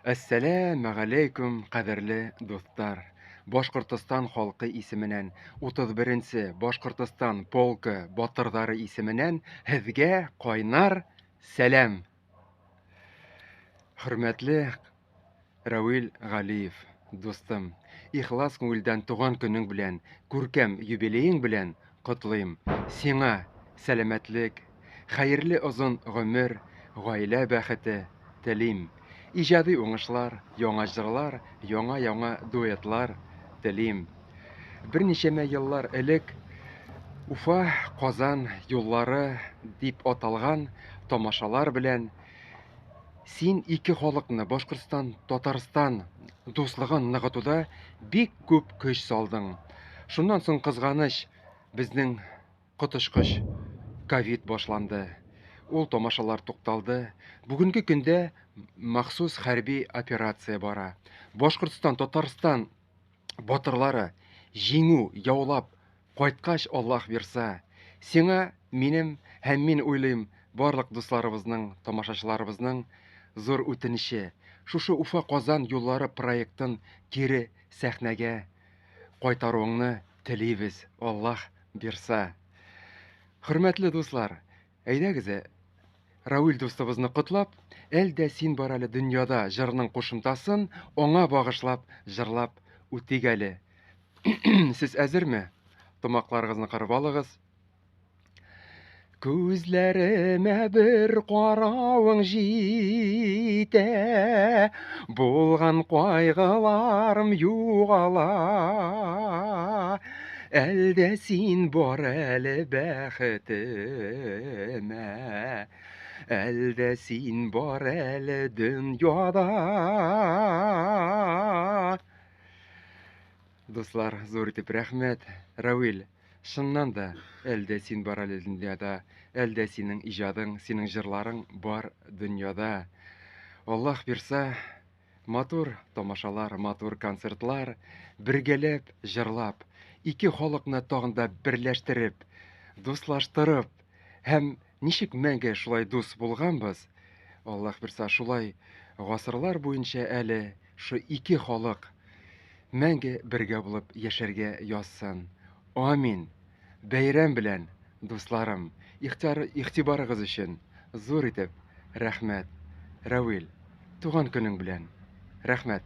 Әссәләмәгаләйкүм, кадерле дуслар! Башкортостан халкы исеменнән, 31 нче Башкортостан полкы батырлары исеменнән һеҙгә кайнар сәлам! Хөрмәтле Рәвил Галиев, дустым, ихлас күңелдән туган көнең белән, күркәм юбилеең белән котлыйм. Сиңа сәламәтлек, хәерле озын гомер, гаилә бәхете телим. Иҗади уңышлар, яңа җырлар, яңа-яңа дуэтлар телим. Берничәмә еллар элек Уфа, Казан юллары дип аталган тамашалар белән Син ике халыкны, Башкортстан, Татарстан дуслыгын ныгытуда бик күп көч салдың. Шуннан соң, кызганыч, безнең коточкыч ковид башланды. Ул тамашалар тукталды. Бүгенге көндә махсус хәрби операция бара. Башкортстан, Татарстан батырлары җиңү яулап кайткач, Аллаһ бирса, сиңа минем һәм мин уйлыйм, барлык дусларыбызның, тамашачыларыбызның зур үтенече, шушы Уфа-Казан юллары проектын кире сәхнәгә кайтаруыңны телибез, Аллаһ бирса. Хөрмәтле дуслар, әйдәгез, Рауил дустыбызны котлап, Әл дә син бар әле дөньяда җырының кушымтасын аңа багышлап җырлап үтик әле. Сез әзерме? Томакларыгызны кырып алыгыз. Күзләремә бер каравың җитә, булган кайгыларым югала. Әлдә син бар әле бәхетемә, Әлдә син бар әле дөньяда. Дуслар, зур итеп рәхмәт. Равил, чыннан да, әлдә син бар әле дөньяда, әлдә синең иҗадың, синең җырларың бар дөньяда. Аллаһ бирса, Матур тамашалар, матур концертлар, бергәләп җырлап, ике халыкны тагын да берләштереп, дуслаштырып һәм ничек мәңге шулай дус булганбыз, Аллаһ бирса, шулай гасырлар буенча әле шу ике халык мәңге бергә булып яшәргә язсын. Амин! Бәйрәм белән, дусларым! Ихтияр, игътибарыгыз өчен зур итеп рәхмәт. Рәвил, туган көнең белән! Рәхмәт!